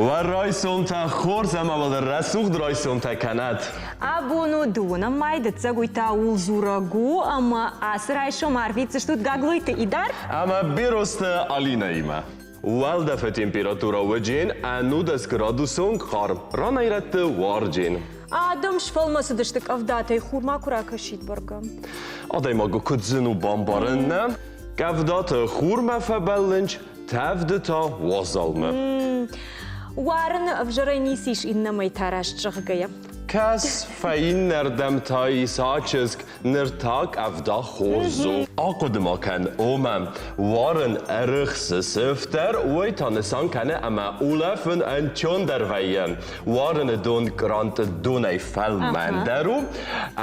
Уӕ райсомтӕ хорз ӕмӕ уӕ рӕсугъд райсомтӕ кӕнӕд! Абон у дыууынӕм май, дыццӕг уый та ууыл дзурӕг у, ӕмӕ ацы райсом арвитдзыстут Гаглойты Идар ӕмӕ Берозты Алинӕимӕ. Уӕлдӕфы температурӕ уыджен ӕнудӕс градусон хъарм, ранӕй-рӕтты уарджен. Адӕм сфӕлмӕцыдысты къӕвдатӕй, хур ма куы ракӕсид бӕргӕ. Адӕймагы куыд зын у бамбарын, нӕ? Къӕвдаты хурмӕ фӕбӕллынч, тӕвды та уазалмӕ. Уарыны ӕвзӕрӕй ницы ис иннӕмӕй та раст зӕгъгӕйӕ. Кӕс, фӕиннӕрдӕм та иса чызг, ныр та къӕвда хорз у. Ахъуыды ма кӕн, омӕ уарын ӕрыхсы сыфтӕр, уый та нысан кӕны ӕмӕ улӕфын ӕнцондӕр вӕййы. Уарыны дон къранты донӕй фӕлмӕндӕр у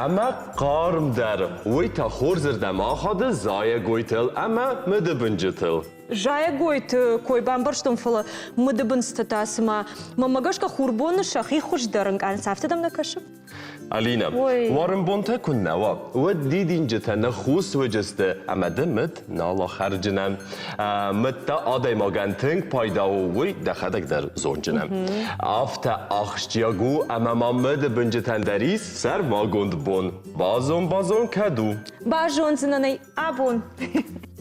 ӕмӕ хъармдӕр, уый та хорзырдӕм ахады зайӕгойтыл ӕмӕ мыдыбынджытыл. Зайӕгойты кой бамбӕрстон, фӕлӕ мыдыбындзтӕ та цыма мӕнмӕ гӕсгӕ хурбоны сӕхи хуыздӕр ӕнкъарынц, афтӕ дӕм нӕ кӕсы? Алинӕ, уарынбонтӕ куы нӕ уа, уӕд дидинджытӕ ныххус уыдзысты ӕмӕ ды мыд нал ахӕрджынӕ. Мыд та адӕймагӕн тынг пайда у, уый дӕхӕдӕг дӕр зонджынӕ. Афтӕ ахсджиаг у, ӕмӕ ма мыдыбынджытӕн дӕр ис сӕрмагонд бон. Базон-базон кӕд у? Базондзынӕн ӕй абон.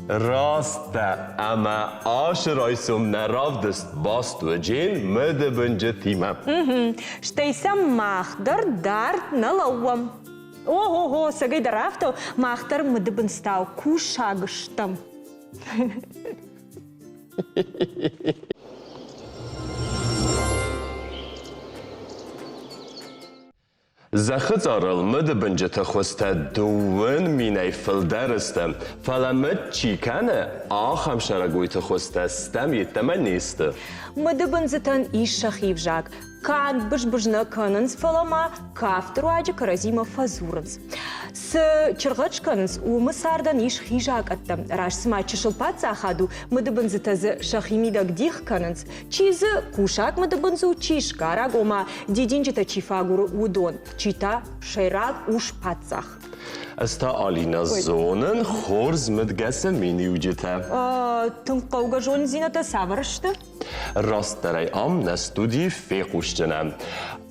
Раст дӕ, ӕмӕ ацы райсом нӕ равдыст баст уыджен мыдыбынджытимӕ. Стӕй сӕм мах дӕр дард нӕ лӕууӕм. Ого-го, цӕгӕй дӕр афтӕ, мах дӕр мыдыбындзтау кусаг стӕм. Зӕххы цъарыл мыдыбынджыты хуызтӕ дыууын минӕй фылдӕр сты, фӕлӕ мыд чи кӕны, ахӕм сӕрӕгойты хуызтӕ стӕм йеддӕмӕ не сты. Мыдыбындзытӕн ис сӕхи взаг. Канд быз-быз нӕ кӕнынц, фӕлӕ ма кафты руаджы кӕрӕдзимӕ фӕдзурынц. Цы чыргъӕд скӕнынц, уымы цардӕн ис хи закъӕттӕ. Раст цыма чысыл паддзахад у, мыдыбындзытӕ дзы сӕхимидӕг дих кӕнынц. Чи дзы кусӕг мыдыбындз у, чи сгарӕг, ома дидинджытӕ чи фӕагуры, уыдон, чи та сӕйраг ус-паддзах. Ӕз та Алинӕ зонын хорз мыдгӕсы миниуджытӕ. Тынг хъӕугӕ зонындзинӕдтӕ цавӕр сты? Растдӕрӕй ам нӕ студийы фехъусджынӕн.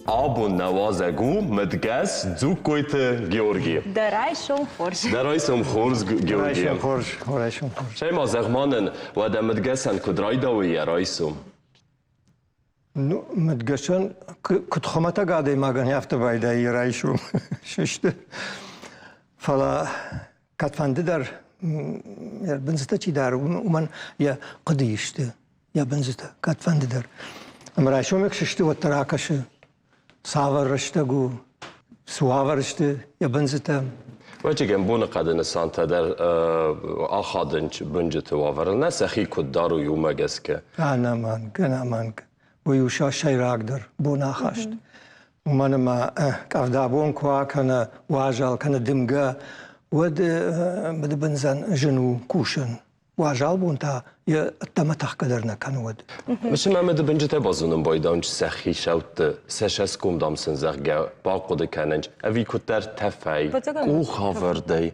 Абон нӕ уазӕг у мыдгӕс Дзугкойты Георги. Дӕ райсом хорз. Дӕ райсом хорз, Георги. Райсом хорз, райсом хорз. Цӕй ма зӕгъ ма нын, уӕдӕ мыдгӕсӕн куыд райдауы йӕ райсом? Ну, мыдгӕсӕн куыд хуымӕтӕг адӕймагӕн афтӕ байдайы йӕ райсом сысты. Фӕлӕ кӕдфӕнды дӕр йӕ бындзытӕ чи дары, уымӕн йӕ хъуыдыйы сты йӕ бындзытӕ, кӕдфӕнды дӕр. Ӕмӕ райсомӕй куы сысты, уӕддӕр акӕсы, цавӕр рӕстӕг у, цы уавӕр сты йӕ бындзытӕ. Вӕччегӕн боныхъӕды нысантӕ дӕр ахадынц бынджыты уавӕрыл, нӕ сӕхи куыд дарой, уымӕ гӕсгӕ. Ӕнӕмӕнг, ӕнӕмӕнг. Уый у сӕ сӕйрагдӕр бонахаст. Уымӕн ӕмӕ къӕвда бон куы уа кӕнӕ уазал, кӕнӕ дымгӕ, уӕд мыдыбындзӕн зын у кусын. Уазал бон та йӕ ӕддӕмӕ тӕхгӕ дӕр нӕ кӕны уӕд. Цымӕ мыдыбынджытӕ базонын байдауынц сӕ хицӕутты, сӕ цӕсгом, дам сын, зӕгъгӕ, бахъуыды кӕнынц, ӕви куыддӕр тӕфӕй, къухӕвӕрдӕй?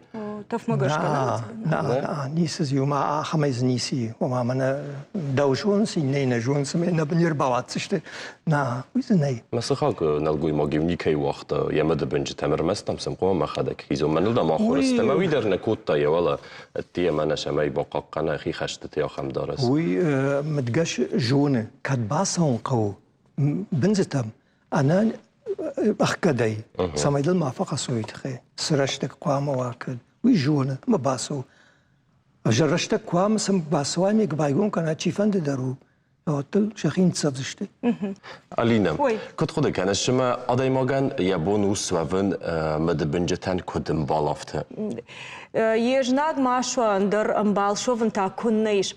Тӕфмӕ гӕсгӕ нӕ, нӕ, ницы дзы ома ахӕмӕй дзы ницы и. Ома мӕнӕ дӕу зонынц, иннӕйы нӕ зонынц, ӕмӕ нӕ не рбауадздзысты. Нӕ, уый дзы нӕй. Мӕ сыхаг нӕлгоймаг-иу никӕй уагъта йӕ мыдыбынджытӕм, ӕрмӕст дам сӕм хъуамӕ мӕхӕдӕг хизон. Мӕныл дам ахуыр сты, ӕмӕ уый дӕр нӕ кодта йӕ уӕлӕ ӕддейӕ мӕнӕ цӕмӕй бахъахъхъӕна хи хӕстыты ахӕм дарӕс. Уый мыдгӕс зоны, кӕд бацӕуын хъӕуы бындзытӕм ӕнӕ ӕхгӕдӕй, цӕмӕй дыл ма фӕхӕцой тыххӕй. Цы рӕстӕг хъуамӕ уа, кӕд, уый зоны ӕмӕ бацӕуы. Ӕвзӕр рӕстӕг хъуамӕ сӕм бацӕуа ӕмӕ байгом кӕна, чифӕнды дӕр у, уӕддӕр сӕхи ныццӕвдзысты. Алинӕ, куыд хъуыды кӕныс, цымӕ адӕймагӕн йӕ бон у суӕвын мыдыбынджытӕн куыд ӕмбал афтӕ? Йе знаг ма суа, ӕндӕр ӕмбал суӕвын та куыннӕ ис.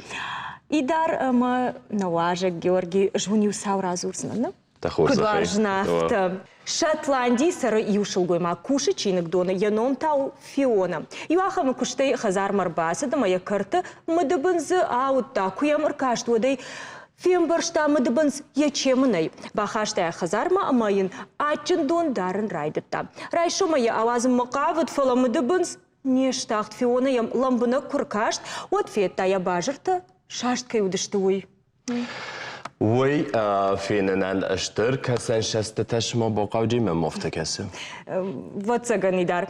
Идар ӕмӕ нӕ уазӕг Георги, ӕз уын иу цау радзурдзынӕн, нӕ? Куыд уарзын афтӕ. Шотландийы цӕры иу сылгоймаг, кусы чиныгдоны, йӕ ном та у Фиона. Иу ахӕмы куыстӕй хӕдзармӕ ӕрбацыд ӕмӕ йӕ кӕрты мыдыбындзы ауыдта. Куы йӕм ӕркаст, уӕд ӕй фембӕрста мыдыбындз йӕ чемы нӕй. Бахаста йӕ хӕдзармӕ ӕмӕ йын адджын дон дарын райдыдта. Райсомӕй йӕ ауадзынмӕ хъавыд, фӕлӕ мыдыбындз не стахт. Фиона йӕм лӕмбынӕг куы ркаст, уӕд федта йӕ базыртӕ саст кӕй уыдысты, уый. Уый фенынӕн стыр кӕсӕнсӕстытӕ сыма бахъауджы мӕм афтӕ кӕсы. Вӕццӕгӕн дӕр.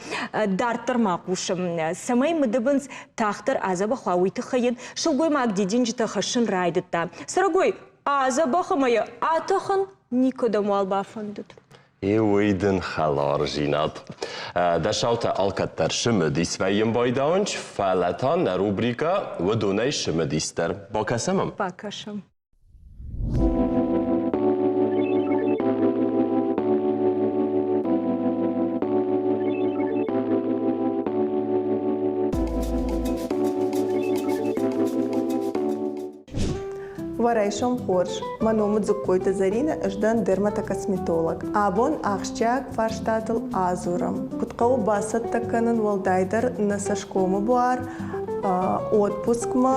Дарддӕр ма хъусӕм, цӕмӕй мыдыбындз тагъддӕр адзӕбӕх уа, уый тыххӕй йын сылгоймаг дидинджытӕ хӕссын райдыдта. Цӕрӕгой адзӕбӕх ӕмӕ йӕ атӕхын никуыдӕмуал бафӕндыд. И уый дын хӕлардзинад. Дӕ саутӕ алкӕддӕр сымыдис вӕййын байдауынч, фӕлӕ та нӕ рубрикӕ уыдонӕй сымыдисдӕр. Бакӕсӕм ӕм? Бакӕсӕм. Уӕ райсом хорз! Мӕ ном у Дзугкойты Зӕринӕ, ӕз дӕн дерматокосметолог. Абон ахсджиаг фарстатыл адзурӕм. Куыд хъӕуы бацӕттӕ кӕнын уӕлдайдӕр нӕ цӕсгомы буар отпускмӕ,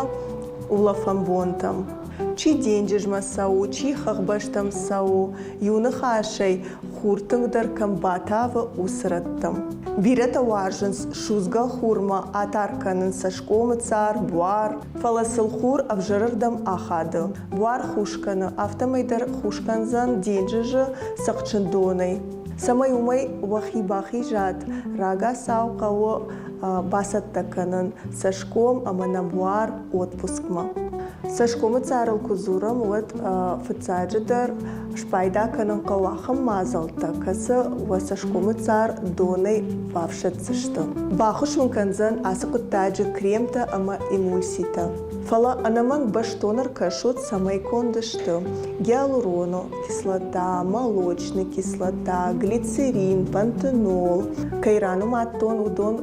улӕфӕн бонтӕм. Чи денджызмӕ цӕуы, чи хӕхбӕстӕм цӕуы, иу ныхасӕй, хур тынгдӕр кӕм батавы, уыцы рӕттӕм. Бирӕтӕ уарзынц судзгӕ хурмӕ атар кӕнын цӕсгомы цар, буар, фӕлӕ сыл хур ӕвзӕрырдӕм ахады. Буар хус кӕны, афтӕмӕй дӕр хус кӕндзӕн денджызы цӕхджын донӕй. Цӕмӕй уымӕй уӕхи бахизат, рагацау хъӕуы бацӕттӕ кӕнын цӕсгом ӕмӕ нӕ буар отпускмӕ. Цӕсгомы царыл куы дзурӕм, уӕд фыццаджыдӕр спайда кӕнын хъӕуы ахӕм мадзӕлттӕ, кӕцы уӕ цӕсгомы цар донӕй бафсӕддзысты. Баххуыс уын кӕндзӕн ацы хъуыддаджы кремтӕ ӕмӕ эмульситӕ. Фӕлӕ ӕнӕмӕнг бӕстон ӕркӕсут, цӕмӕй конд сты гиалуроны кислота, молочный кислота, глицерин, пантенол. Кӕй ранымадтон, уыдон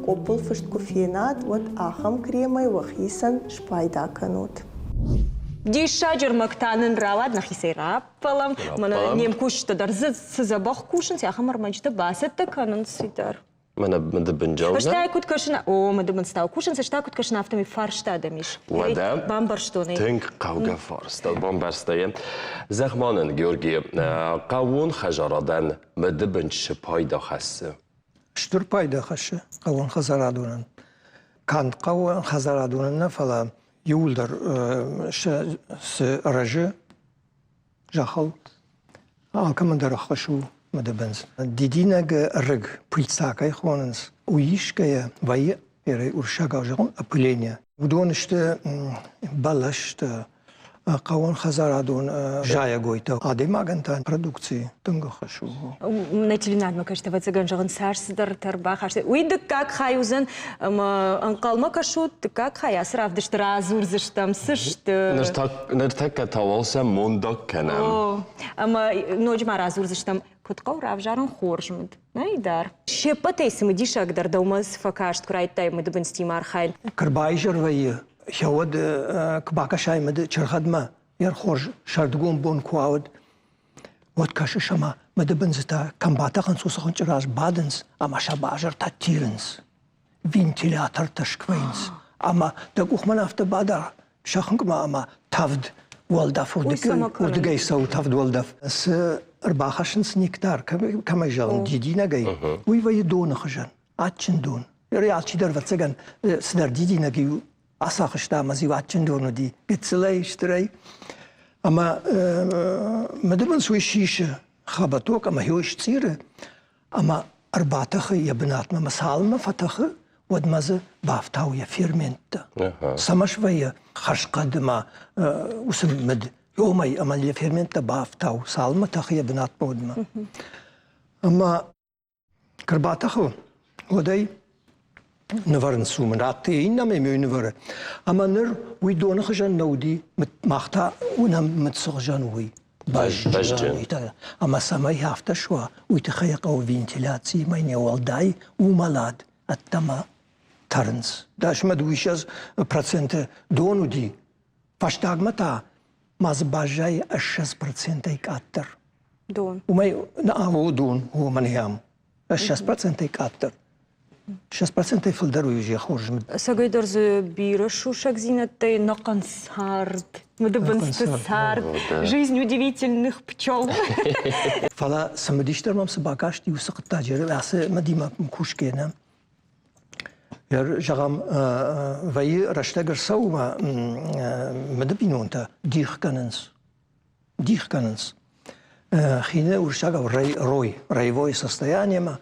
къоппыл фыст куы фенат, уӕд ахӕм кремӕй уӕхицӕн спайда кӕнут. Диссаджы ӕрмӕг та нын рауад нӕхицӕй раппӕлӕм. Мӕнӕ не мкусджытӕ дӕр дзы цы дзӕбӕх кусынц, ахӕм ӕрмӕджытӕ бацӕттӕ кӕнынц дӕр. Мӕнӕ мыдыбынджау. Стӕй куыд кӕсын, о, мыдыбындзтау кусынц, стӕй куыд кӕсын, афтӕмӕй фарста адӕм ис. Уӕдӕ бамбӕрстон ӕй. Тынг хъӕугӕ фарста бамбӕрста йӕ. Зӕгъ ма нын, Георги, хъӕууон хӕдзарадӕн мыдыбындз цы пайда хӕссы? Стыр пайда хӕссы хъӕууон хӕдзарадонӕн. Канд хъӕууон хӕдзарадонӕн нӕ, фӕлӕ иууылдӕр цы рӕзы зӕххыл, алкӕмӕн дӕр ӕххуыс у мыдыбындз. Дидинӕг рыг, пыльца кӕй хонынц, уый исгӕйӕ вӕййы уырыссагау зӕгъон опыление. Уыдон сты бӕлӕстӕ, хъӕууонхӕдзарадон зайӕгойтӕ. Адӕймагӕн та продукци тынг ӕххуыс у. Нӕ телеуынадмӕ кӕсты, ӕвӕццӕгӕн, зӕгъын, цас цыдӕртӕ ӕрбахастой. Уый дыккаг хай уыдзӕн ӕмӕ ӕнхъӕлмӕ кӕсут, дыккаг хай ацы равдысты радзурдзыстӕм, цы сты. Ныртӕккӕ та уал сӕ мондаг кӕнӕм. О, ӕмӕ ноджы ма радзурдзыстӕм, куыд хъӕуы равзарын хорз мыд. Нӕй дӕр. Се ппӕтӕй цымыдисагдӕр дӕумӕ цы фӕкаст, куы райдыдтай мыдыбындзтимӕ архайын? Куы рбаизӕр вӕййы, уӕд куы бакӕсай мыды чыргъӕдмӕ, йӕ хорз сӕрдыгон бон куы уа, уӕд кӕсыс ӕмӕ мыдыбындзытӕ кӕм батӕхынц, уыцы хуынчъы раз бадынц ӕмӕ сӕ базыртӕ тилынц, вентилятортӕ сквӕйынц ӕмӕ дӕ къухмӕ афтӕ бадар сӕ хуынкъмӕ ӕмӕ тӕвд уӕлдӕф уырдыгӕй цӕуы тӕвд уӕлдӕф. Цы ӕрбахӕссынц нектар, кӕмӕй зӕгъын, дидинӕгӕй, уый вӕййы доны хуызӕн, адджын дон. Алчидӕр, ӕвӕццӕгӕн, цыдӕр дидинӕг-иу ацахста ӕмӕ дзы адджын дон уыди, гыццылӕй, стырӕй. Ӕмӕ мыдыбындз уый сисы хӕбӕток ӕмӕ йой сцъиры ӕмӕ ӕрбатӕхы йӕ бынатмӕ ӕмӕ цалынмӕ фӕтӕхы, уӕдмӕ дзы бафтауы йӕ ферменттӕ. Цӕмӕ свӕййы хӕрзхъӕд ӕмӕ уыцы мыд уымӕй ӕмӕ йӕ ферменттӕ бафтау, цалынмӕ тӕхы йӕ бынатмӕ, уӕдмӕ. Ӕмӕ куы рбатӕхы, уӕд ӕй нывӕрынц уым, радты иннӕмӕй ме нывӕры. Ӕмӕ ныр уый доны хуызӕн нӕ уыди, мах та уынӕм мыдсы хуызӕн уый. Бӕзджын. Ӕмӕ цӕмӕй афтӕ суа, уый тыххӕй хъӕуы вентиляциимӕ не уӕлдай уымӕлад ӕддӕмӕ тӕрынц. 10 ӕмӕ 20% дон уыди, фӕстагмӕ та ма дзы баззайы 20%-ӕй къаддӕр. Дон. Уымӕй о дон, уымӕн ӕм 20%-ӕй къаддӕр. 6%-ӕй фылдӕр уый уже хорз мыд. Ӕцӕгӕй дӕр дзы бирӕ сусӕгдзинӕдтӕй нӕхъӕн цард, мыдыбындзты цард, жизнь удивительных пчел. Фӕлӕ цымыдисдӕр мӕм цы бакасти уыцы хъуыддаджы, ацы мыдимӕ кусгӕ нӕ. Зӕгъӕм, вӕййы рӕстӕг ӕрцӕуы мӕ мыды бинонтӕ дих кӕнынц. Дих кӕнынц. Хины уырыссагау рой, роевое состояниемӕ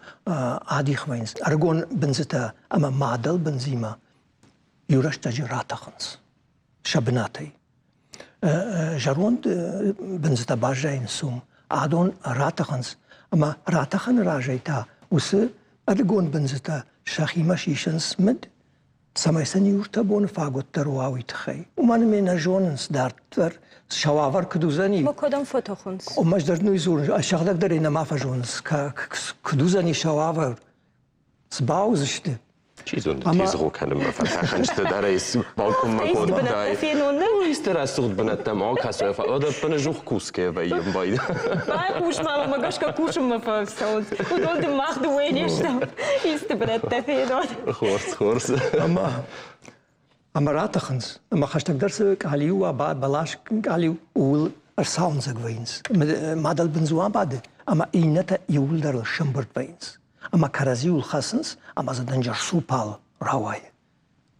адих вӕййынц. Ӕрыгон бындзытӕ ӕмӕ мадӕл бындзимӕ иу рӕстӕджы ратӕхынц сӕ бынатӕй. Зӕронд бындзытӕ баззайынц уым, адон ратӕхынц ӕмӕ ратӕхыны разӕй та уыцы ӕрыгон бындзытӕ сӕхимӕ сисынц мыд, цӕмӕй сын иу-ӕртӕ боны фаг уӕддӕр уа, уый тыххӕй. Уымӕн ӕмӕ нӕ зонынц дарддӕр сӕ уавӕр куыд уыдзӕни. Ма кӕдӕм фӕтӕхынц? Ӕмӕ ӕз дӕр ный дзурын, сӕхӕдӕг дӕр ӕй нӕма фӕзонынц, куыд уыдзӕни сӕ уавӕр, цы бауыдзысты. Чи зоны, тезгъо кӕнынмӕ фӕтӕхынсты дӕр ӕй балкъонмӕ кодтай. Исты рӕсугъд бынӕттӕм акӕсой, фӕлӕ ӕппынӕдзух кусгӕ вӕййын байдайы. Байхъус ма, мӕ гӕсгӕ кусынмӕ фӕцӕуынц. Уыдон дын мах дыууӕ не стӕм. Исты бынӕттӕ фенон. Хорз, хорз. Ӕмӕ ӕмӕ ратӕхынц, ӕмӕ хӕстӕгдӕр цы къалиу уа, бӕлас къалиу, ууыл ӕрцауындзӕг вӕййынц. Мадӕл бындзу абады, ӕмӕ иннӕтӕ иууылдӕр сӕмбырд вӕййынц. Ӕмӕ кӕрӕдзиуыл хӕцынц, ӕмӕ дзы дынджыр цупал рауайы.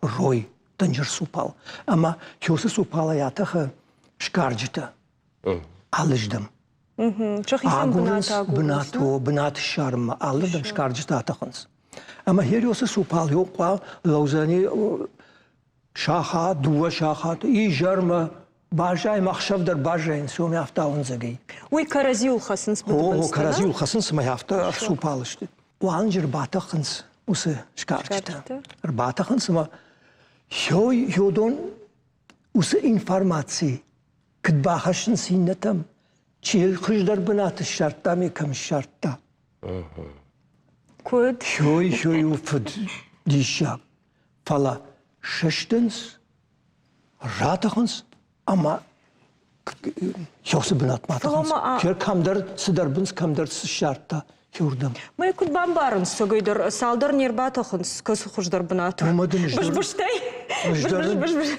Рой дынджыр цупал. Ӕмӕ уыцы цупалӕй атӕхы сгарджытӕ алыздӕм. Агурынц бынат, бынат ссарынмӕ, алырдӕм сгарджытӕ атӕхынц. Ӕмӕ Хериосы цупал еу хъуа лӕудзӕни сахат, дыууӕ сахаты, изӕрмӕ баззайӕм, ӕхсӕв дӕр баззайынц, уым афтӕ ауындзӕгӕй. Уый кӕрӕдзиуыл хӕцынц О, кӕрӕдзиуыл хӕцынц ӕмӕ афтӕ ӕрцупал сты. Уалынджы ӕрбатӕхынц уыцы сгарджытӕ. Ӕрбатӕхынц ӕмӕ йодон уыцы информаци куыд бахӕссынц иннӕтӕм, чи хуыздӕр бынат ссардта ме кӕм ссардта. Куыд? Хёй, хёй у фыд диссаг. Фӕлӕ сыстынц, ратӕхынц ӕмӕ хёсы бынатмӕ атӕхынц. Кер кӕмдӕр цыдӕр бындз кӕмдӕр ссардта хёрдӕм. Мӕ куыд бамбарынц, цӕгӕйдӕр цалдӕр не рбатӕхынц, кӕцы хуыздӕр бынат у? Уымӕ дын Бызбызтӕй? Быз-быз-быз.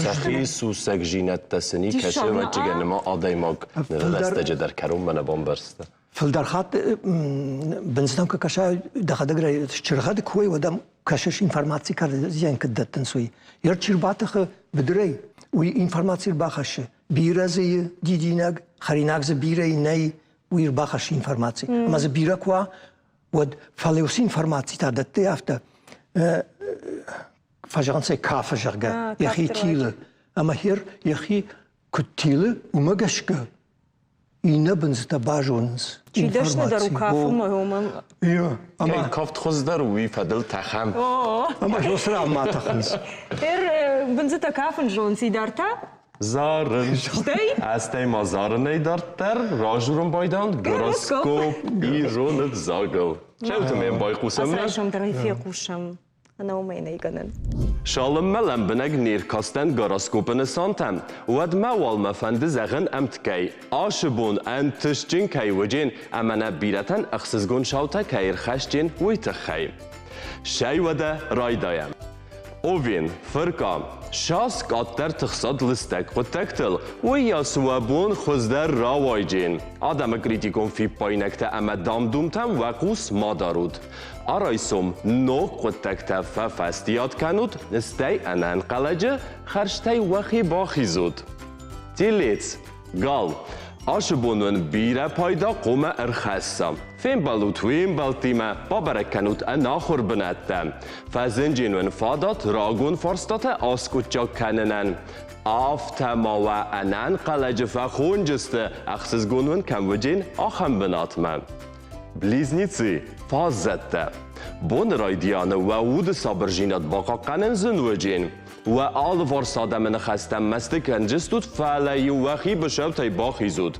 Сӕхи сусӕгдзинӕдтӕ сын и кӕсы, ӕвӕццӕгӕн, ӕмӕ адӕймаг ныры рӕстӕджы дӕр кӕронмӕ нӕ бамбӕрста. Фылдӕр хатт бындзытӕм куы кӕсай, дӕхӕдӕг чыргъӕды куы уой, уӕд ӕм кӕсыс информаци кӕрӕдзийӕн куыд дӕттынц, уый. Йӕ чи рбатӕхы быдырӕй, уый информаци ӕрбахӕссы. Бирӕ дзы и дидинӕг, хӕринаг дзы бирӕ нӕй, уый ӕрбахӕссы информаци. Ӕмӕ дзы бирӕ куы уа, уӕд фӕлӕ уыцы информаци та дӕтты афтӕ, фӕзӕгъынц ӕй кафы, зӕгъгӕ, йӕхи тилы. Ӕмӕ хер йӕхи куыд тилы, уымӕ гӕсгӕ иннӕ бындзытӕ базонынц. Чи дӕсныдӕр у кафынмӕ, уымӕн. Ӕмӕ кафт хуыздӕр уый фӕдыл тӕхӕм. Ӕмӕ Сосран ма тӕхынц. Эр бындзытӕ кафын зонынц идар та? Зарын. Стӕй? Ӕстӕй ма зарынӕй дарддӕр ражурын байдан гороскоп ирон ӕвзагыл. Чӕуты мӕм байхъусӕм. Ацы райсом дӕр ӕй фехъусӕм. Ӕнӕ уымӕй нӕй гӕнӕн. Цалынмӕ лӕмбынӕг не ркастӕн гороскопы нысантӕм, уӕдмӕ уал мӕ фӕнды зӕгъын ӕмткӕй, ацы бон ӕнтыстджын кӕй уыджен ӕмӕ нӕ бирӕтӕн ӕхсызгон цаутӕ кӕй ӕрхӕсджен, уый тыххӕй. Сӕй уӕдӕ райдайӕм. Овен, фыркъа, сас къаддӕр тыхсад лыстӕг хъуыддӕгтыл, уыйас уӕ бон хуыздӕр рауайджен. Адӕмы критикон фиппаинӕгтӕ ӕмӕ дам-думтӕм уӕ хъус ма дарут. Арайсом ног хъуыддӕгтӕ фӕфӕстиат кӕнут, стӕй ӕнӕнхъӕлӕджы хӕрзтӕй уӕхи бахизут. Телец, гал, ацы бон уын бирӕ пайда хъуамӕ ӕрхӕсса. Фембӕлут уе мбӕлттимӕ, бабӕрӕг кӕнут ӕнахуыр бынӕттӕ. Фӕзынджын уын фадат рагон фарстатӕ аскъуыддзаг кӕнынӕн. Афтӕ ма уӕ ӕнӕнхъӕлӕджы фӕхонджысты, ӕхсызгон уын кӕм уыджен, ахӕм бынатмӕ. Близнецы, фаззӕттӕ. Боны райдианы уӕ уды сабырдзинад бахъахъхъӕнын зын уыджен. Уӕ алыварс адӕмы ныхӕстӕм мӕсты кӕнджыстут, фӕлӕ-иу уӕхи быцӕутӕй бахизут.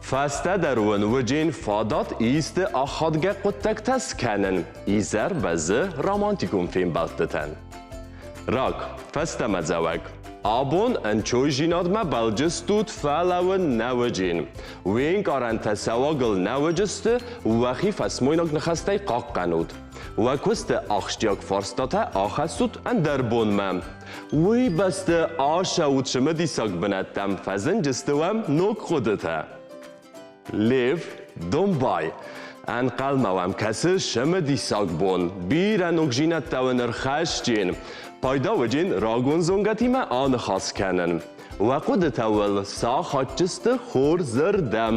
Фӕстӕдӕр уын уыджен фадат исты ахадгӕ хъуыддӕгтӕ скӕнын. Изӕр бӕззы романтикон фембӕлдтытӕн. Рак, фӕстӕмӕдзӕуӕг. Абон ӕнцойдзинадмӕ бӕлджыстут, фӕлӕ уын нӕ уыджен. Уе нкъарӕнтӕ цӕуӕгыл нӕ уыджысты, уӕхи фӕсмойнаг ныхӕстӕй хъахъхъӕнут. Уӕ куысты ахсджиаг фарстатӕ ахӕссут ӕндӕр бонмӕ. Уый бӕсты ацӕут цымыдисаг бынӕттӕм, фӕзынджысты уӕм ног хъуыдытӕ. Лев, домбай. Ӕнхъӕлмӕ уӕм кӕсы цымыдисаг бон. Бирӕ ногдзинӕдтӕ уын ӕрхӕсджын. Пайда уыджын рагон зонгӕтимӕ аныхас кӕнын. Уӕ хъуыдытӕ уыл сахатджысты хорзырдӕм.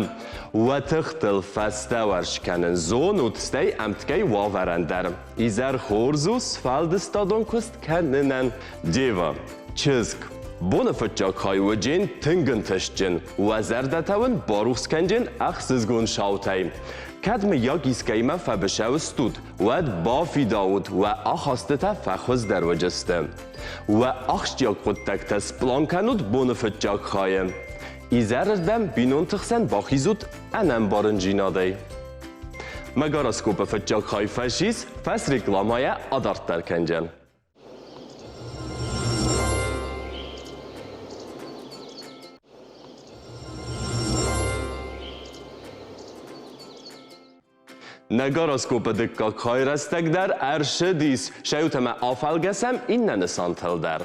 Уӕ тыхтыл фӕстӕуӕрс кӕнын зонут, стӕй ӕмткӕй уавӕрӕн дӕр. Изӕр хорз у сфӕлдыстадон куыст кӕнынӕн. Дева, чызг, боны фыццаг хай уыджен тынг ӕнтыстджын, уӕ зӕрдӕтӕ уын барухс кӕнджын ӕхсызгон саутӕй. Кӕд мыййаг искӕимӕ фӕбысӕу стут, уӕд бафидаут, уӕ ахастытӕ фӕхуыздӕр уыдзысты. Уӕ ахсджиаг хъуыддӕгтӕ сплан кӕнут боны фыццаг хайы. Изӕрырдӕм бинонты хсӕн бахизут ӕнӕмбарындзинадӕй. Мӕ гороскопы фыццаг хай фӕсис, фӕсрекламӕйӕ адарддӕр кӕндзӕн. Нӕ гороскопы дыккаг хай рӕстӕг дӕр ӕрцыдис, сӕ афӕлгӕсӕм иннӕ нысантыл дӕр.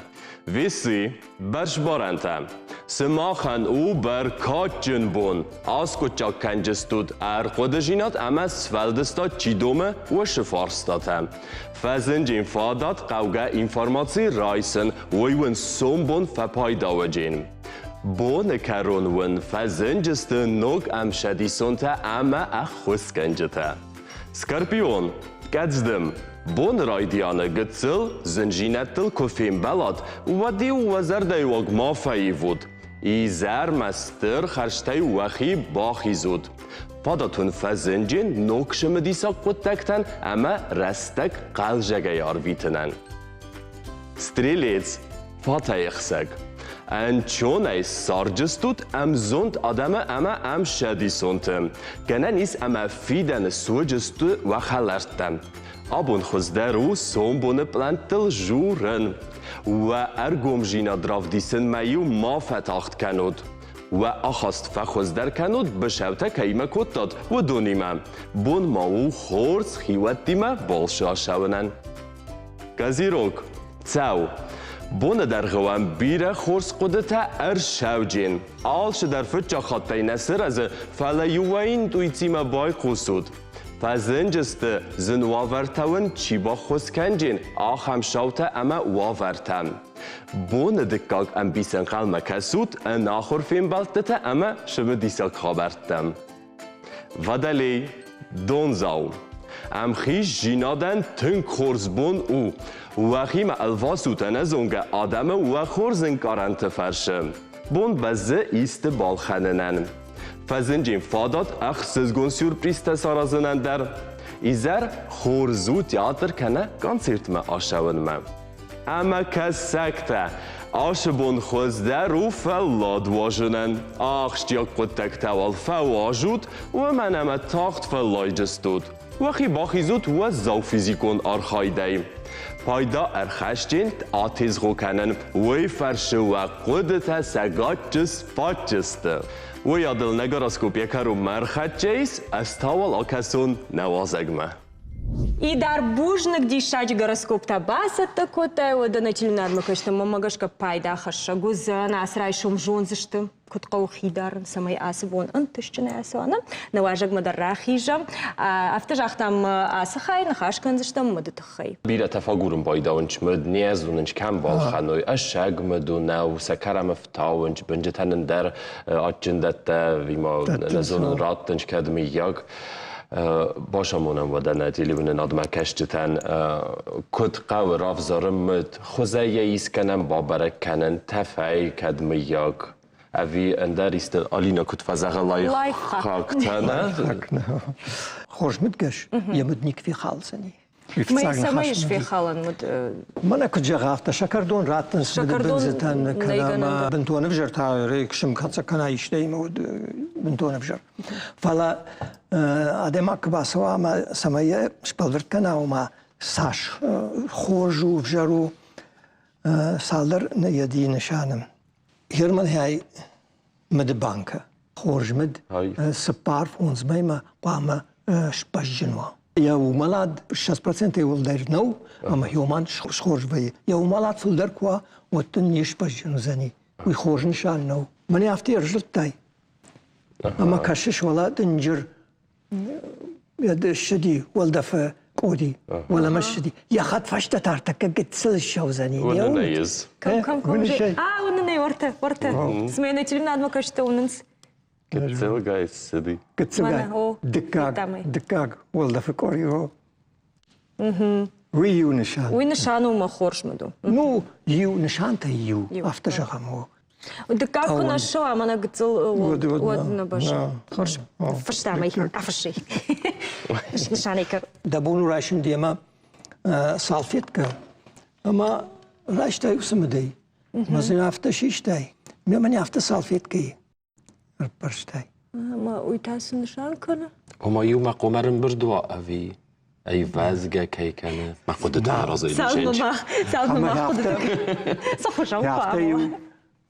Весы, бӕрзбарӕнтӕ. Сымахӕн у бӕркадджын бон. Аскъуыддзаг кӕнджыстут ӕрхъуыдыдзинад ӕмӕ сфӕлдыстад чи домы, уыцы фарстатӕ. Фӕзынджын фадат хъӕугӕ информаци райсын, уый уын сомбон фӕпайда уыджен. Боны кӕрон уын фӕзынджысты ног ӕмсӕдисонтӕ ӕмӕ ӕххуысгӕнджытӕ. Скорпион, къӕдздым, боны райдианы гыццыл зынзинӕдтыл куы фембӕлат, уӕд-иу уӕ зӕрдӕйы уаг ма фӕивут. Изӕрмӕ стыр хӕрзтӕй уӕхи бахизут. Фадат уын фӕзынджын ног цымыдисаг хъуыддӕгтӕн ӕмӕ рӕстӕг хъӕлдзӕгӕй арвитынӕн. Стрелец, фатӕйӕхсӕг. Ӕнцонӕй ссарджыстут ӕмзонд адӕмы ӕмӕ ӕмсӕдисонты. Гӕнӕн ис ӕмӕ фидӕны суыджысты уӕ хӕлӕрттӕ. Абон хуыздӕр у сомбоны пълӕнттыл журын. Уӕ ӕргомзинад равдисынмӕ-иу ма фӕтагъд кӕнут. Уӕ ахаст фӕхуыздӕр кӕнут, бысӕутӕ кӕимӕ кодтат, уыдонимӕ. Бон ма у хорз хиуӕттимӕ балцы ацӕуынӕн. Козерог, цӕу. Боны дӕргъы уӕм бирӕ хорз хъуыдытӕ ӕрсӕуджен. Алцыдӕр фыццаг хаттӕй нӕ сырӕзы, фӕлӕ иуӕй-интуицимӕ байхъусут. Фӕзынджысты, зын уавӕртӕ уын чи баххуыс кӕнджен, ахӕм саутӕ ӕмӕ уавӕртӕ. Боны дыккаг ӕмбисӕнхъӕлмӕ кӕсут ӕнахуыр фембӕлдтытӕ ӕмӕ цымыдисаг хабӕрттӕм. Водолей, дондзау. Ӕмхиздзинадӕн тынг хорз бон у. Уӕхимӕ ӕлвасут ӕнӕзонгӕ адӕмы уӕ хорз ӕнкъарӕнты фӕрсы. Бон бӕззы исты балхӕнынӕн. Фӕзынджын фадат ӕхсызгон сюрпризтӕ саразынӕн дӕр. Изӕр хорз у театр кӕнӕ концертмӕ ацӕуынмӕ. Ӕмӕ кӕсӕгтӕ, ацы бон хуыздӕр у фӕллад уадзынӕн. Ахсджиаг хъуыддӕгтӕ уал фӕуазут, уымӕн ӕмӕ тагъд фӕллайджыстут. Уӕхи бахизут уӕззау физикон архайдӕй. Пайда ӕрхӕсджын атезгъо кӕнын, уый фӕрцы уӕ хъуыдытӕ сӕ гаччы сбадджысты. Уый адыл нӕ гороскоп йӕ кӕронмӕ ӕрхӕццӕ ис, ӕз та уал акӕсон нӕ уазӕгмӕ. Идар бузныг диссаджы гороскоптӕ бацӕттӕ кодтай, уӕдӕ нӕ телеуынадмӕ кӕсты мӕнмӕ гӕсгӕ пайда хӕссӕг уыдзӕн, ацы райсом зондзысты, куыд хъӕуы хи дарын, цӕмӕй ацы бон ӕнтыстджынӕй ацӕуа. Нӕ уазӕгмӕ дӕр рахизӕм. Афтӕ загътам, ацы хай ныхас кӕндзыстӕм мыды тыххӕй. Бирӕтӕ фӕгурын байдауынц мыд, не зонынц, кӕм балхӕной, ӕссӕг мыд у, нӕу, сӕкӕр ӕмӕ фтауынц, бынджытӕн ӕндӕр адджын дӕттӕ, нӕ зонын, раттынц кӕд мыййаг. Бацамонӕм уӕдӕ нӕ телеуынынадмӕ кӕсджытӕн, куыд хъӕуы равзарын мыд, хуызӕй йӕ искӕнӕм бабӕрӕг кӕнын, тӕфӕй кӕд мыййаг, ӕви ӕндӕр исты Алина куыд фӕзӕгъы лайфхактӕ, нӕ? Хорз мыдгӕс йӕ мыд никуы фехалдзӕни. Цӕмӕй ис фехалӕн мыд? Мӕнӕ куыд зӕгъа, афтӕ сӕкӕрдон раттынц мыдыбындзытӕн кӕнӕ бынтон ӕвзӕр та сымкӕцӕ кӕнӕ истӕимӕ уыд бынтон ӕвзӕр. Фӕлӕ адӕймаг куы бацӕуа ӕмӕ цӕмӕй йӕ сбӕлвырд кӕна, ома цас хорз у, ӕвзӕр у, цалдӕр йӕ нысаны. Германӕй мыды банкӕ. Хорз мыд 4-5 мӕймӕ хъуамӕ сбӕзджын уа. Йӕ уымӕлад 20 процентӕй уӕлдай нӕу, ӕмӕ хиоман схорз вӕййы. Йӕ уымӕлад фылдӕр куы уа, уӕд дын не сбӕзджын уыдзӕни. Уый хорз нысан нӕу. Мӕнӕ афтӕ ӕрзылдтай, ӕмӕ кӕсыс, уӕлӕ дынджыр ссыди уӕлдӕфы. къори уӕлӕмӕ ссыди. Йӕ хӕдфӕстӕ та ӕртӕккӕ гыццыл ссӕудзӕни. Уынын ӕй ӕз. Кӕм, кӕм, кӕм? А, уынын ӕй, уӕртӕ, уӕртӕ. Цымӕ нӕ телеуынадмӕ кӕсджытӕ уынынц? Гыццылгай ссыди. Гыццылгай. Дыккаг, дыккаг уӕлдӕфы къори, о. Уый иу нысан. Уый нысан у мӕ хорз мыд у. Ну, иу нысантӕй иу, афтӕ зӕгъӕм, о. Дыккаг куы нӕ ссӕуа, мӕнӕ гыццыл уӕд нӕ бӕззы. Хорз. Фыстам ӕй, афысси. Снысан ӕй кӕн. Дӕ бон у райсын демӕ салфеткӕ ӕмӕ райстай уыцы мыдӕй. Мӕ дзы афтӕ систай, ме мӕ афтӕ салфеткӕйы ӕрппӕрстай. Ӕмӕ уый та цы нысан кӕны? Ома иумӕ хъуамӕ ӕрӕмбырд уа ӕви ӕвӕзгӕ кӕй кӕны? Мӕ хъуыдытӕ разӕй Цалынмӕ мах хъуыдытӕ цы хуызӕн Афтӕ иу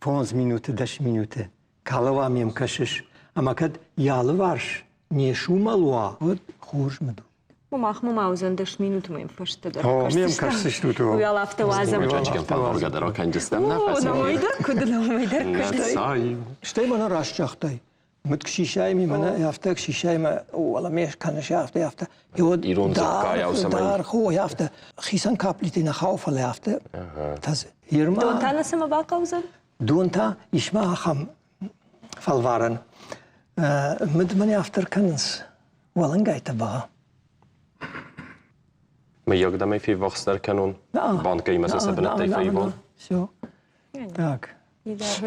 фондз минуты, дӕс минуты калауа мӕм кӕсыс, ӕмӕ кӕд йӕ алыварс не сумӕл уа, уӕд хорз мыд у. Махмӕ ма уыдзӕн дӕс минутмӕ йӕм фӕстӕдӕр. О, ме мкӕсдзыстут. Уӕл афтӕ уадзӕм. Чачкӕн фӕлваргӕ дӕр акӕнджыстӕм нӕ фӕсивӕд. Нӕмӕй дӕр куыд, нӕмӕй дӕр куыд. Стӕй мӕнӕ раст загътай. Мыд сисай ми мӕнӕ афтӕ сисай мӕ уӕлӕ ме кӕныс афтӕ афтӕ. Ирон дзыккайау цӕмӕй. Даргъ, ой, афтӕ. Хицӕн каплитӕ нӕ хауы, фӕлӕ афтӕ. Дон та нӕ цӕмӕ бахъӕудзӕн? Дон та ис ма ахӕм фӕлварӕн. Мыд мӕнӕ афтӕ кӕнынц. Уӕлӕнгай тӕбӕгъы. Мыййаг дӕм ӕй феввахсдӕр кӕнон? Банкӕимӕ сӕ сӕ бынӕттӕй фӕивон? Все. Так.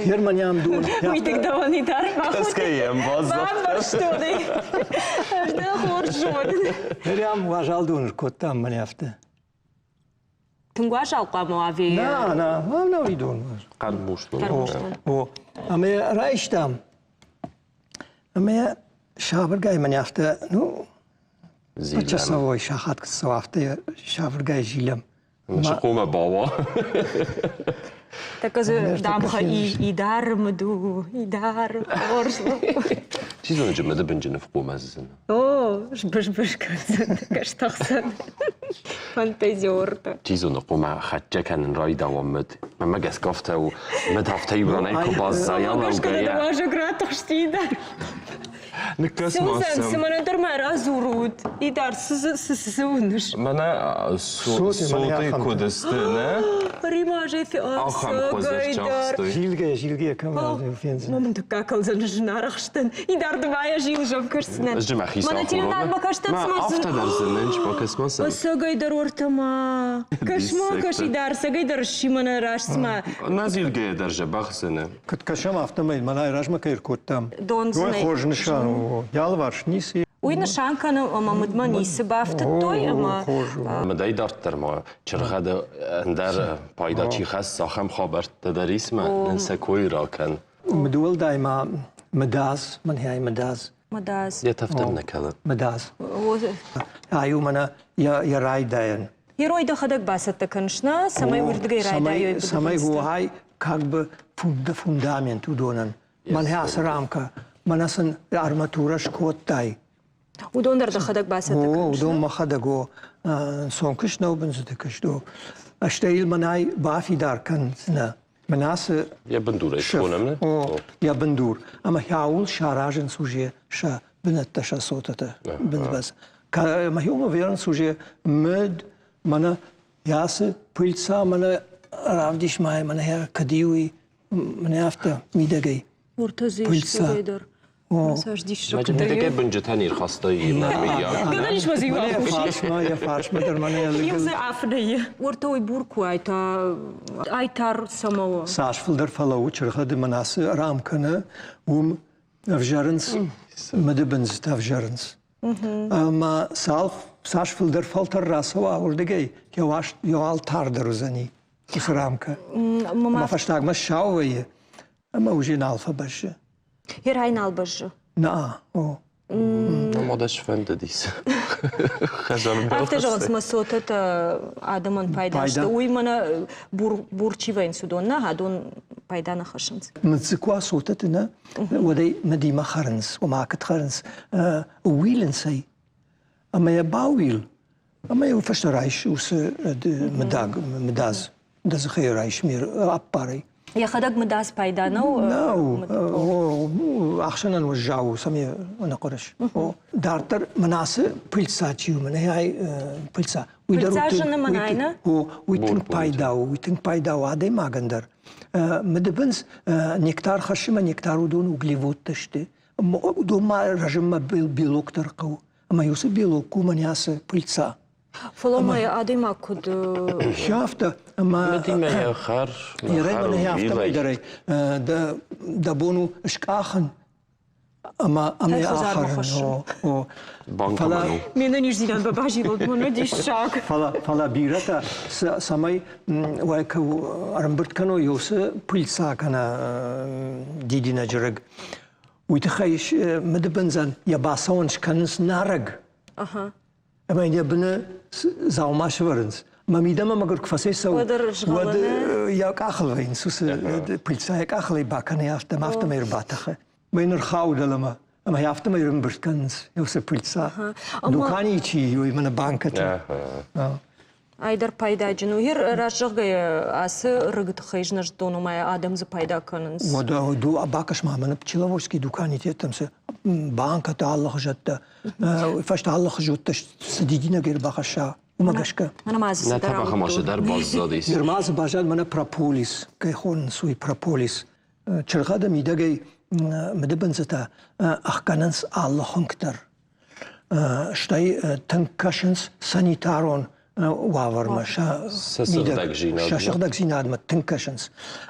Германиям дон. Уый дыг дӕуӕн идар. Кӕсгӕ йӕм бамбӕрстон ӕй. Ӕз дӕ хорз зонын. Прям уазал дон кодтам мӕнӕ афтӕ. Тынг уазал хъуамӕ уа ӕви? На, на, нӕуи дон. Хъӕрмуст дон. О, ӕмӕ райстам. Ӕмӕ сабыргай мӕнӕ афтӕ, ну, почасовой сахат цӕуа, афтӕ сабыргай зилӕм. Хъуамӕ бауа. Так дамха идар мыду, идар, хорз. Чи зоны, мыды бынджыны хъуамӕ зын. О, сбыз-быз кӕндзӕн, кӕстӕхсӕн фантазертӕ. Чи зоны, хъуамӕ хӕццӕ кӕнын райдауа мыд. Мӕнмӕ гӕсгӕ афтӕ у, мыд афтӕ иуранӕй куы баззайа лӕугӕйӕ. Уазӕг ратыхсти Идар. Ныккӕс ма сӕм. Цы мӕнӕн дӕр ма радзурут. Идар, цы цы цы уыныс? Мӕнӕ соты куыд сты, нӕ? Римазӕй Ахӕм хуызы Зилгӕ, зилгӕ кӕм фендзынӕ. Мӕ мын дыккаг кӕлдзӕн зынаргъ Идар дымайӕ зилзӕм кӕсдзынӕн. Ӕз мӕ хицау Мӕнӕ телеуынадмӕ кӕстӕн цыма Афтӕ дӕр зынынч, бакӕс ма сӕм. Сӕгӕй дӕр уӕртӕ-ма. Кӕс-ма, кӕс, Идар, сӕгӕй дӕр сси мӕнӕ раст цыма. Нӕ зилгӕйӕ дӕр дзӕбӕх зыны. Куыд кӕсӕм, афтӕмӕй мӕнӕй размӕ кӕй ӕркодтам. Дон Уый хорз нысан у. Йӕ алыварс ницы. Уый нысан кӕны, ӕмӕ мыдмӕ ницы бафтыдтой ӕмӕ Мыдӕй дарддӕр ма чыргъӕды ӕндӕр пайда чи хӕссы, ахӕм хабӕрттӕ дӕр ис мӕ нын сӕ кой ракӕн. Мыдуӕлдай ма мыдадз, мӕнӕй мыдадз. Мыдадз. Йӕ тӕф дӕр нӕ кӕлы. Мыдадз. Ай у мӕнӕ йӕ райдайӕн. Герой дӕхӕдӕг бацӕттӕ кӕныс, нӕ? Цӕмӕй уырдыгӕй райдайой Цӕмӕй уай как бы фундамент уыдонӕн. Мӕнӕ ацы рамкӕ, мӕнӕ сын арматурӕ скодтай. Уыдон дӕр дӕхӕдӕг бацӕттӕ кӕныс? О, уыдон мӕхӕдӕг, о. Ӕнцон куыст нӕу бындзыты куыст, о. Стӕй йыл мӕнӕй бафидар кӕндзынӕ. Мӕнӕ ацы Йӕ бындурӕй схонӕм, нӕ? О, йӕ бындур. Ӕмӕ хӕуыл саразынц уже сӕ бынӕттӕ, сӕ цотытӕ бындбӕс. Ӕмӕ хиуыл ӕвӕрынц уже мыд, мӕнӕ ацы пыльца, мӕнӕ равдис ма, мӕнӕ кӕд иуи, мӕнӕ афтӕ мидӕгӕй. Уыртӕ дзы ис дӕр. Цас диссӕгтӕ. Мидӕгӕй бынджытӕ не рхастай мыййаг. Гӕнӕн ис ма дзы иу фарсмӕ, йӕ фарсмӕ дӕр мӕнӕ Иу дзы афынӕй. Уӕртӕ уый бур куы ай та ай тар цӕмӕ у? Цас фылдӕр фӕлӕууы чыргъӕды мӕн ацы рамкӕны, уым ӕвзӕрынц мыдыбындзытӕ ӕвзӕрынц. Ӕмӕ цас фылдӕр фӕлтӕр рацӕуа уырдыгӕй, йӕ тардӕр уыдзӕни уыцы рамкӕ. Ӕмӕ фӕстагмӕ ссау вӕййы, ӕмӕ уже нал фӕбӕззы. Херӕй нал бӕззы? На, о. Ма дӕ сфӕндыдис. Афтӕ зӕгъынц, мӕ цотӕтӕ адӕмӕн пайда сты. Уый мӕнӕ бур чи вӕййынц, уыдон нӕ, адон пайда нӕ хӕссынц. Мыдзыкуа цотӕты нӕ, уӕдӕй мыдимӕ хӕрынц, ома куыд хӕрынц, ууилынц ӕй. Ӕмӕ йӕ баууил, ӕмӕ йӕ фӕстӕ райс уыцы мыдаг, мыдадз. Дӕ дзыхӕй райс ме аппарӕй. Йӕхӕдӕг мыдадз пайда нӕу? Нӕу. Ахсӕнӕн уӕззау у, цӕмӕй ӕнӕхъуырыс. Дарддӕр мӕн ацы пыльца чи у, мӕнӕ ай пыльца. Уый дӕр уый тынг пайда у, уый тынг пайда у адӕймагӕн дӕр. Мыдыбындз нектар хӕссы ӕмӕ нектар уыдон углеводтӕ сты. Уыдон ма рӕзынмӕ белок дӕр хъӕуы. Ӕмӕ уыцы белок у мӕнӕ ацы пыльца. Фӕлӕ ма адӕймаг куыд Афтӕ ӕмӕ Мыдимӕ йӕ хӕр, Йӕ афтӕмӕй дӕр дӕ бон у скъахын ӕмӕ ӕмӕ ахӕрын. Фӕлӕ ме нӕниздзинад базилод мӕнӕ диссаг. Фӕлӕ фӕлӕ бирӕтӕ цӕмӕй уӕй ӕрӕмбырд кӕной уыцы пыльца кӕнӕ дидинӕджы рыг, уый тыххӕй мыдыбындзӕн йӕ бацӕуӕн скӕнынц нарӕг. Ӕмӕ йын йӕ быны дзаума сӕвӕрынц. Мӕ мидӕмӕ мӕгуыр куы фӕцӕйцӕуы, уӕд йӕ къахыл вӕййынц, уыцы пыльца йӕ къахылӕй бакӕны, афтӕмӕй ӕрбатӕхы. Мӕ йын ӕрхауы дӕлӕмӕ, ӕмӕ йӕ афтӕмӕй ӕрӕмбырд кӕнынц уыцы пыльца. Дуканийы чи уый мӕнӕ банкӕты. Айдӕр пайдаджын у. Ер раст зӕгъгӕйӕ, ацы рыгы тыххӕй знӕзтдон ӕмӕ адӕм дзы пайда кӕнынц. Уӕдӕ бакӕс ма мӕнӕ Пчеловодский дуканитӕ цы банкӕтӕ алыхуызӕттӕ, фӕстӕ алыхуызӕттӕ цы дидинӕг ӕрбахӕсса, уымӕ гӕсгӕ. Нӕ табахамасы дӕр баззадис. Нырма дзы баззад мӕнӕ прополис, кӕй хонынц, уый прополис. Чыргъӕды мидӕгӕй мыдыбындзытӕ ӕхгӕнынц алы хуынк дӕр. Стӕй тынг кӕсынц санитарон уавӕрмӕ, сӕ сыгъдӕгдзинадмӕ тынг кӕсынц.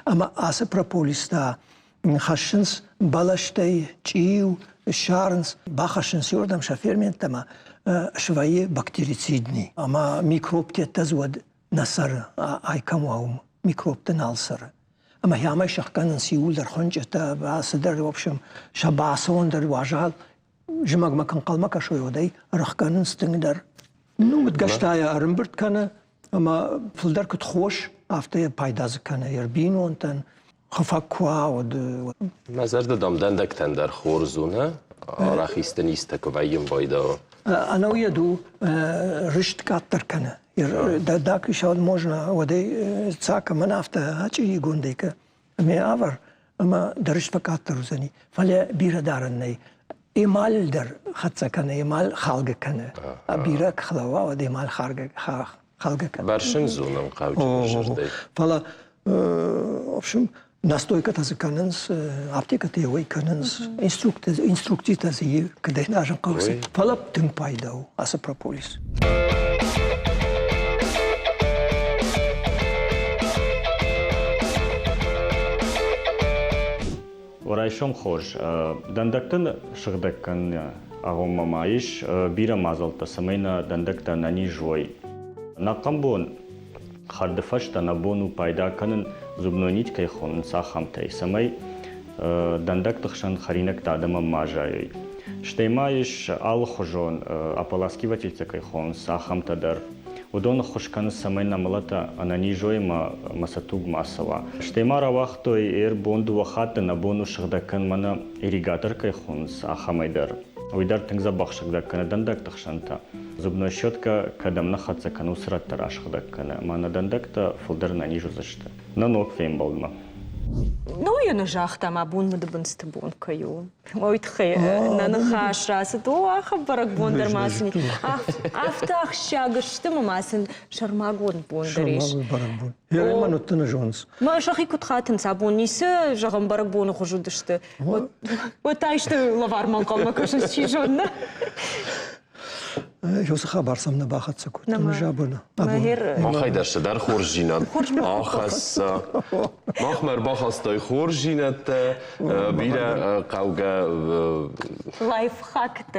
Ӕмӕ ацы прополистӕ хӕссынц бӕлӕстӕй, чъиу, ссарынц, бахӕссынц иуырдӕм сӕ ферменттӕ ӕмӕ свӕййы бактерицидный. Ӕмӕ микробтӕ уӕд нӕ цӕры, ай кӕм уа, уым микробтӕ нал цӕры. Ӕмӕ хиамӕй сӕхгӕнынц иууылдӕр хуынчъытӕ, цыдӕр, в общем, сӕ бацӕуӕн дӕр уазал зымӕгмӕ куы ӕнхъӕлмӕ кӕсой, уӕд ӕй ӕрӕхгӕнынц тынгдӕр. Ну, мыдгӕстӕйӕ ӕрӕмбырд кӕны ӕмӕ фылдӕр куыд хос, афтӕ йӕ пайда дзы кӕны йӕ бинонтӕн. Хуыфӕг куы уа, уӕд... Мӕ зӕрдӕ дам дӕндӕгтӕн дӕр хорз у, нӕ? Арӕх исты низтӕ куы вӕййын байдауы. Ӕнӕуыйӕд у рыст къаддӕр кӕны. Дӕндаг исӕуд можно, уӕдӕй цакӕмӕн афтӕ ачъиригондӕй кӕ ӕмӕ авӕр, ӕмӕ дӕ рыст фӕкъаддӕр уыдзӕни. Фӕлӕ бирӕ дарӕн нӕй. Эмаль дӕр хӕццӕ кӕны, эмаль халгӕ кӕны. А бирӕ хлӕуа, уӕд эмаль халгӕ кӕны. Бӕрсын зонын хъауджыдӕр. Фӕлӕ, в общем, настойкӕтӕ дзы кӕнынц, аптекӕтӕ уӕй кӕнынц, инструкцитӕ дзы и, кӕдӕй назын хъӕуы. Фӕлӕ тынг пайда у ацы прополис. Райсом хорз. Дӕндӕгтӕ сыгъдӕг кӕныны агъоммӕ ма ис бирӕ мадзӕлттӕ, цӕмӕй нӕ дӕндӕгтӕ ӕнӕниз уой. Ӕнӕхъӕн бон хӕрды фӕстӕ нӕ бон у пайда кӕнын зубной нить кӕй хонынц, ахӕмтӕй, цӕмӕй дӕндӕгты хсӕн хӕринӕгтӕ адӕмӕн ма зайой. Стӕй ма ис алыхуызон ополаскивательтӕ кӕй хонынц, ахӕмтӕ дӕр. Уыдон ӕххуыс кӕнынц, цӕмӕй нӕ мӕлӕтӕ ӕнӕниз уой ӕмӕ сӕ туг ма цӕуа. Стӕй ма рауагътой ӕрбон дыууӕ хатты нӕ бон у сыгъдӕг кӕнын мӕнӕ ирригатор кӕй хонынц, ахӕмӕй дӕр. Уый дӕр тынг дзӕбӕх сыгъдӕг кӕны дӕндӕгты хсӕнтӕ. Зубной щеткӕ кӕдӕм нӕ хӕццӕ кӕны, уыцы рӕттӕ расыгъдӕг кӕны, ӕмӕ нӕ дӕндӕгтӕ фылдӕр ӕнӕниз уыдзысты. Нӕ ног фембӕлдмӕ. Ну, йӕ нӕ загътам, абон мыдыбындзты бон кӕй у. Уый тыххӕй нӕ ныхас рацыд. О, ахӕм бӕрӕгбон дӕр ма сын афтӕ ахсджиаг сты ӕмӕ ма сын сӕрмагонд бон дӕр ис. Бӕрӕгбон. Йӕ ма нуттыны зонынц. Ма сӕхи куыд хатынц абон ницы, зӕгъӕм, бӕрӕгбоны хуыз уыдысты. Уӕд та исты лӕвармӕ ӕнхъӕлмӕ кӕсынц, чи зоны. Уыцы хабар сӕм нӕ бахӕццӕ кодтон забоны. Махӕй дӕр цыдӕр хорздзинад ахӕсса. Махмӕ ӕрбахастай хорздзинӕдтӕ, бирӕ хъӕугӕ лайфхактӕ.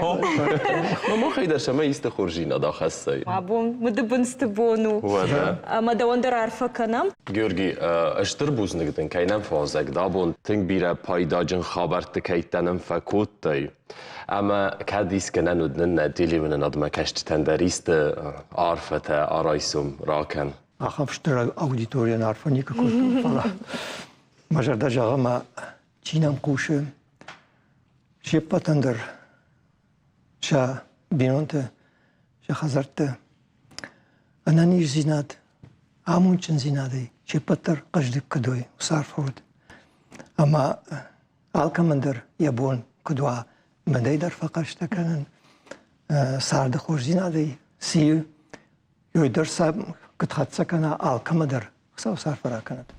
Махӕй дӕр сӕмӕ исты хорздзинад ахӕссай. Абон мыдыбындзты бон у. Ӕмӕ дӕуӕн дӕр арфӕ кӕнӕм. Георги, стыр бузныг дын, кӕй нӕм фӕуазӕг дӕ абон. Тынг бирӕ пайдаджын хабӕртты кӕйттӕ нӕм фӕкодтай. Ӕмӕ кӕд искӕнӕн уыд нын нӕ телеуынынадмӕ кӕсджытӕн дӕр исты арфӕтӕ арайсом ракӕн. Ахӕм стыр аудиторийӕн арфӕ никуы кодтон, фӕлӕ мӕ зӕрдӕ зӕгъы, мӕ чи нӕм хъусы, се ппӕтӕн дӕр сӕ бинонты, сӕ хӕдзӕртты ӕнӕниздзинад, амондджындзинадӕй се ппӕт дӕр хъӕздыг куыд уой, уыцы арфӕ уӕд. Ӕмӕ Алкӕмӕн дӕр йӕ бон куыд уа мыдӕй дӕр фӕхъӕстӕ кӕнын, царды хорздзинадӕй цы и, дӕр сӕ куыд хӕццӕ кӕна, алкӕмӕ дӕр Хуыцау сӕ арфӕ ракӕнӕд.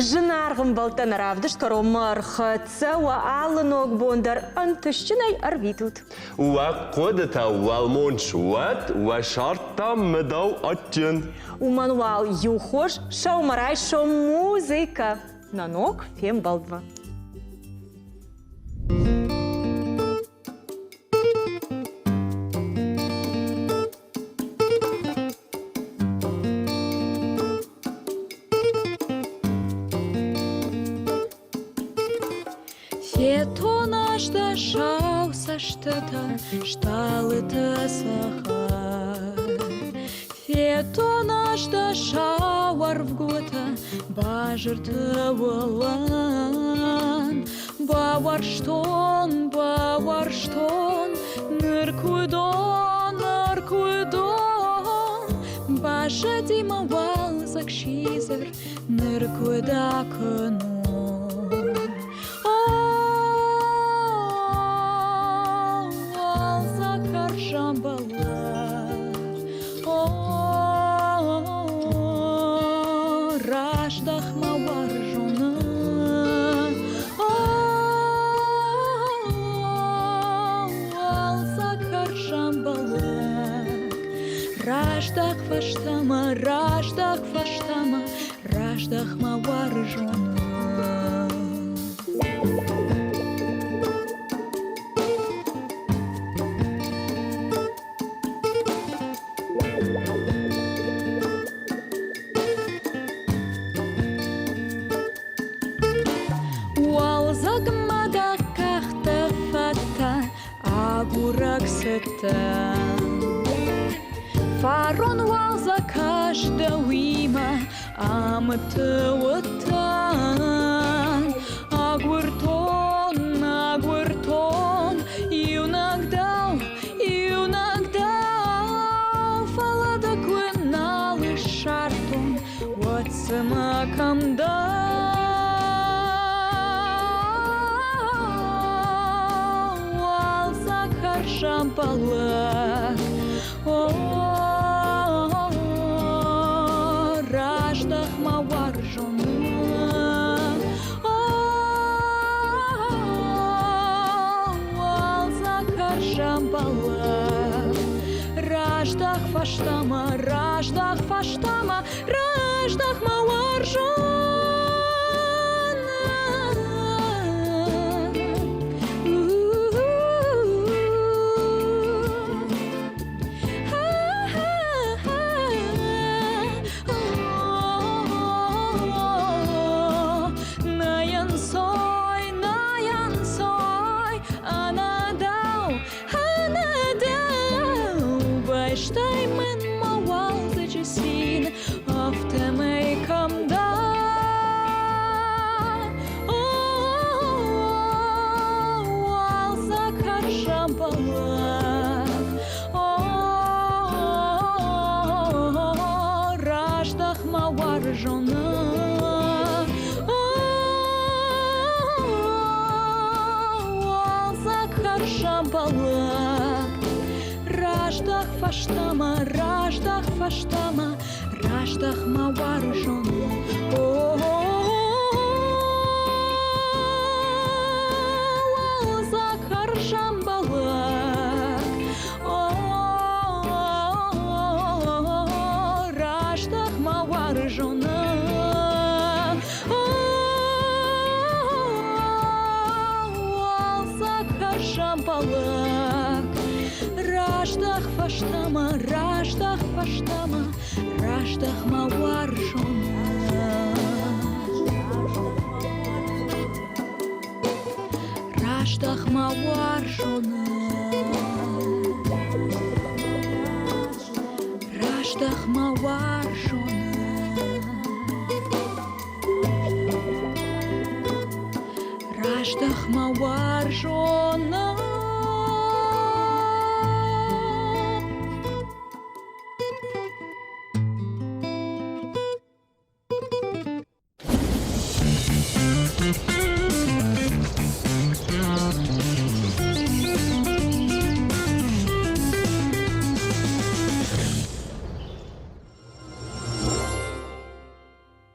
Зынаргъ ӕмбӕлттӕ нӕ равдыст кӕронмӕ ӕрхӕццӕ уӕ алы ног бон дӕр ӕнтыстджынӕй ӕрвитут. Уӕ хъуыдытӕ уӕлмонц уӕд, уӕ сӕрд та мыдау адджын. Уымӕн уал иу хорз сӕумӕрайсом музыкӕ нӕ ног фембӕлдмӕ. Фетон азтӕ сау цӕстытӕ, стъалытӕ цӕхӕр. Фетон азтӕ сау ӕрфгуытӕ, базырты уылӕн. Бауарзтон, бауарзтон, ныр куыдон, ныр куыдон. Баззади мӕ уалдзӕг сидзӕр, ныр куыд акӕнон? О, уалдзӕг хӕрзӕмбӕлӕг, о, раздӕх мӕ уарзоны. О, уалдзӕг хӕрзӕмбӕлӕг, раздӕх фӕстӕмӕ, раздӕх фӕстӕмӕ, раздӕх мӕ уарзоны. Уалдзӕгмӕ дӕ къӕхтӕ фӕдтӕ агурӕг цыдтӕн. Фарон уалдзӕг ӕз дӕуимӕ амыдты уыдтӕн. Агуыртон, агуыртон, иунӕг дӕу, иунӕг дӕу, фӕлӕ дӕ куы нал ссардтон, уӕд цымӕ кӕм дӕ? Уалдзӕг хӕрзӕмбӕлӕг, о, раздӕх мӕ уарзоны. О, уалдзӕг хӕрзӕмбӕлӕг, раздӕх фӕстӕмӕ, раздӕх фӕстӕмӕ, раздӕх мӕ уарзон. Нӕ ӕнцой, ӕнӕдау, ӕнӕдау, Бӕстӕй мын мӕ уалдзӕджы цин, афтӕмӕй кӕм дӕ? О, уалдзӕг хӕрзӕмбӕлӕг, о, раздӕх мӕ уарзоны. О, уалдзӕг хӕрзӕмбӕлӕг, раздӕх фӕстӕмӕ, раздӕх фӕстӕмӕ, раздӕх мӕ уарзоны. О, уалдзӕг хӕрзӕмбӕлӕг, о, раздӕх мӕ уарзоны. О, уалдзӕг хӕрзӕмбӕлӕг, раздӕх фӕстӕмӕ, раздӕх фӕстӕмӕ, раздӕх мӕ уарзоны. Раздӕх мӕ уарзоны. Раздӕх мӕ уарзоны. Раздӕх мӕ уарзоны.